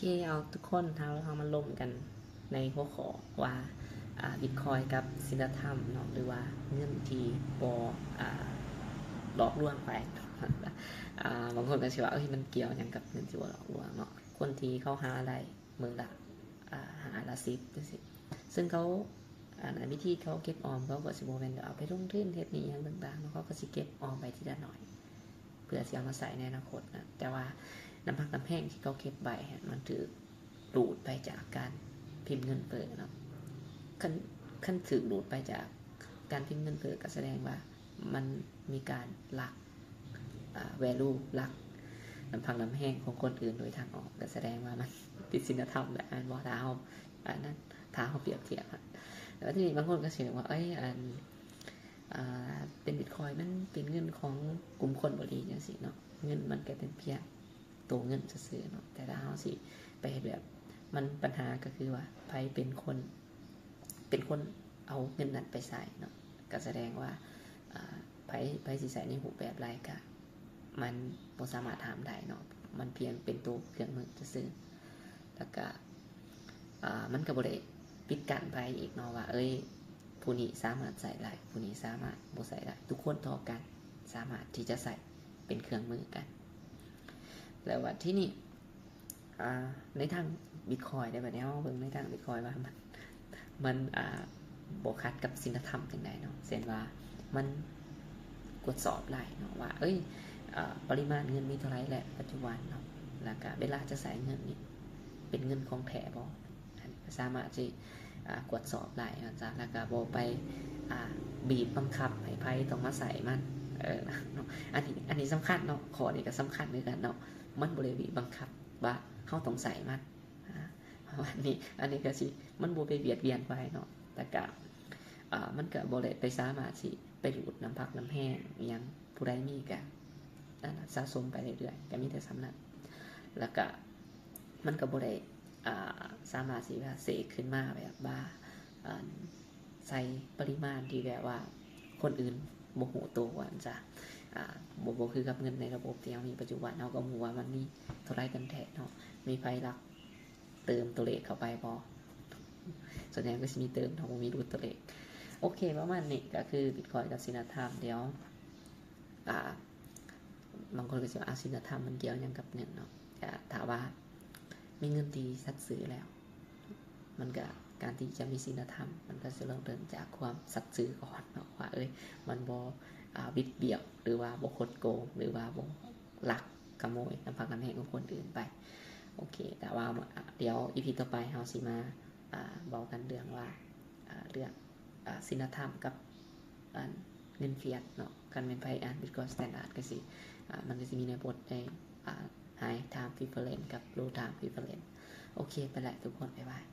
ເຄ ເອົາທຸກຄົນ ເຮົາ ເຮົາມາລົມກັນໃນຫົວຂໍ້ວ່າ ອ່າ ບິດຄອຍກັບສິນລະທຳເນາະ ຫຼືວ່າເງິນທີ່ບໍ່ ອ່າ ຫຼອກລວງໄປ. ອ່າ ບາງຄົນກໍຊິວ່າ ເອີຍ ມັນກ່ຽວຫຍັງກັບເງິນທີ່ບໍ່ຫຼອກລວງເນາະ? ຄົນທີ່ເຂົາຫາໄດ້ມື້ລະ ອ່າ ຫ້າລະສິບຈັ່ງຊີ້ ເຊິ່ງເຂົາ ອັນ ວິທີເຂົາເກັບອອມ ເຂົາກໍຊິບໍ່ແມ່ນເອົາໄປລົງທຶນເຮັດນີ້ຫຍັງຕ່າງໆເນາະ ເຂົາກໍຊິເກັບອອມໄປທີລະໜ້ອຍ ເພື່ອຊິເອົາມາໃຊ້ໃນອະນາຄົດນະ ແຕ່ວ່ານ້ຳພັກນ້ຳແຮງທີ່ເຂົາເກັບໄວ້ຫັ້ນ ມັນຖືກດູດໄປຈາກການພິມເງິນເຟີ້ເນາະ. ຄັນ ຄັນຖືກດູດໄປຈາກການພິມເງິນເຟີ້ ກໍສະແດງວ່າມັນມີການລັກ ອ່າ ແວລູ ລັກນ້ຳພັກນ້ຳແຮງຂອງຄົນອື່ນໂດຍທາງອ້ອມ ກໍສະແດງວ່າມັນຜິດສິນລະທຳແຫຼະ ແມ່ນບໍ່? ຖ້າເຮົາ ອັນນັ້ນ ຖ້າເຮົາປຽບທຽບນະ. ແລ້ວທີນີ້ບາງຄົນກໍຊິວ່າ ເອີຍ ອັນ ອ່າ ເປັນບິດຄອຍ ມັນເປັນເງິນຂອງກຸ່ມຄົນບໍ່ດີ ຈັ່ງຊີ້ເນາະ ເງິນມັນກໍເປັນພຽງໂຕເງິນຊື່ໆເນາະ. ແຕ່ຖ້າເຮົາຊິໄປເຮັດແບບ ມັນ ບັນຫາກໍຄືວ່າໃຜເປັນຄົນ ເປັນຄົນເອົາເງິນນັ້ນໄປໃຊ້ເນາະ ກໍສະແດງວ່າ ອ່າ ໃຜ ໃຜຊິໃຊ້ໃນຮູບແບບໃດກໍ ມັນບໍ່ສາມາດຫ້າມໄດ້ເນາະ ມັນພຽງເປັນໂຕເຄື່ອງມືຊື່ໆ. ແລ້ວກະ ອ່າ ມັນກະບໍ່ໄດ້ປິດກັ້ນໃຜອີກເນາະວ່າ ເອີຍ ຜູ້ນີ້ສາມາດໃຊ້ໄດ້ ຜູ້ນີ້ສາມາດບໍ່ໃຊ້ໄດ້ ທຸກຄົນເທົ່າກັນ ສາມາດທີ່ຈະໃຊ້ເປັນເຄື່ອງມືກັນ. ແລ້ວບັດທີນີ້ ອ່າ ໃນທາງບິດຄອຍເດ້ ບັດນີ້ເຮົາເບິ່ງໃນທາງບິດຄອຍວ່າມັນ ມັນ ອ່າ ບໍ່ຂັດກັບສິນລະທຳຈັ່ງໃດເນາະ ເຊັ່ນວ່າມັນກວດສອບໄດ້ເນາະວ່າ ເອີຍ ອ່າ ປະລິມານເງິນມີເທົ່າໃດແຫຼະປັດຈຸບັນເນາະ ແລ້ວກະເວລາຈະໃຊ້ເງິນນີ້ເປັນເງິນຂອງແທ້ບໍ່? ອັນນີ້ກໍສາມາດຊິ ອ່າ ກວດສອບໄດ້ວ່າຊັ້ນ ແລ້ວກະບໍ່ໄປ ອ່າ ບີບບັງຄັບໃຫ້ໃຜຕ້ອງມາໃຊ້ມັນ ເອີ ເນາະ. ອັນນີ້ ອັນນີ້ສຳຄັນເນາະ ຂໍ້ນີ້ກໍສຳຄັນຄືກັນເນາະ ມັນບໍ່ໄດ້ບີບບັງຄັບວ່າເຮົາຕ້ອງໃຊ້ມັນ ອ່າ ປະມານນີ້ ອັນນີ້ກໍຊິ ມັນບໍ່ໄປບຽດບຽນໃຜເນາະ ແລ້ວກະ ອ່າ ມັນກໍບໍ່ໄດ້ໄປສາມາດຊິໄປດູດນ້ຳພັກນ້ຳແຮງອີ່ຫຍັງ ຜູ້ໃດມີກໍ ອັນ ສະສົມໄປເລື້ອຍໆ ກໍມີແຕ່ສ່ຳນັ້ນ. ແລ້ວກະ ມັນກໍບໍ່ໄດ້ ອ່າ ສາມາດຊິວ່າເສກຂຶ້ນມາແບບວ່າ ອັນ ໃສ່ປະລິມານທີ່ແບບວ່າຄົນອື່ນບໍ່ຮູ້ໂຕວ່າຊັ້ນຊະ ອ່າ ບໍ່ ບໍ່ຄືກັບເງິນໃນລະບົບທີ່ເຮົາມີປັດຈຸບັນ ເຮົາກໍບໍ່ຮູ້ວ່າມັນມີເທົ່າໃດກັນແທ້ເນາະ ມີໃຜລັກເຕີມຕົວເລກເຂົ້າໄປບໍ່? ສ່ວນໃຫຍ່ກໍຊິມີເຕີມເນາະ ບໍ່ມີຫຼຸດຕົວເລກ. ໂອເຄ ປະມານນີ້ກໍຄືບິດຄອຍກັບສິນລະທຳ. ດຽວ ອ່າ ບາງຄົນກໍຊິວ່າ ອາ ສິນລະທຳມັນກ່ຽວຫຍັງກັບເງິນເນາະ? ກະຖ້າວ່າມີເງິນທີ່ສັດຊື່ແລ້ວ ມັນກະ ການທີ່ຈະມີສິນລະທຳ ມັນກໍຊິເລີ່ມຕົ້ນຈາກຄວາມສັດຊື່ກ່ອນເນາະ ວ່າ ເອີຍ ມັນບໍ່ ອ່າ ບິດບ້ຽວ ຫຼືວ່າບໍ່ຄົດໂກງ ຫຼືວ່າບໍ່ລັກຂະໂມຍນ້ຳພັກນ້ຳແຮງຂອງຄົນອື່ນໄປ. ໂອເຄ ແຕ່ວ່າ ອ່າ ດຽວອີພີຕໍ່ໄປເຮົາຊິມາ ອ່າ ເວົ້າກັນເລື່ອງວ່າ ອ່າ ເລື່ອງ ອ່າ ສິນລະທຳກັບ ອັນ ເງິນຟຽດເນາະ. ຄັນແມ່ນໃຜອ່ານ Bitcoin Standard ກໍຊິ ອ່າ ມັນກໍຊິມີໃນບົດໃນ ອ່າ High Time Preference ກັບ Low Time Preference. ໂອເຄ ໄປແລ້ວທຸກຄົນ ບາຍບາຍ.